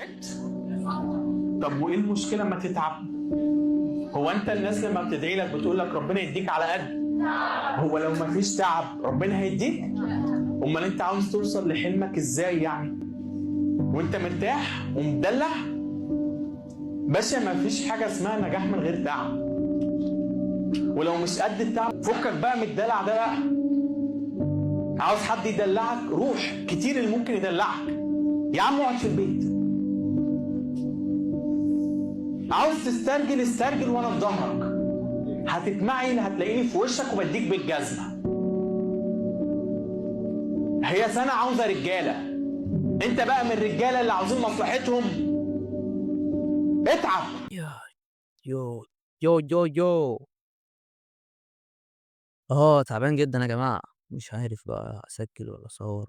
تعبت؟ طب وايه المشكلة ما تتعب؟ هو انت الناس لما بتدعي لك بتقول لك ربنا يديك على قد؟ هو لو ما فيش تعب ربنا هيديك؟ امال انت عاوز توصل لحلمك ازاي يعني؟ وانت مرتاح ومدلع؟ باشا، ما فيش حاجة اسمها نجاح من غير تعب. ولو مش قد التعب فكك بقى من الدلع ده بقى. عاوز حد يدلعك؟ روح، كتير اللي ممكن يدلعك. يا عم اقعد في البيت. عاوز تسترجل؟ استرجل وانا في ظهرك. هتتمعن هتلاقيني في وشك وبديك بالجزمه. هي سنة عاوزه رجاله، انت بقى من الرجالة اللي عاوزين مصلحتهم. اتعب. Yo yo yo yo. آه، تعبان جدًا يا جماعة، مش عارف بقى أسجّل والّا أصوّر.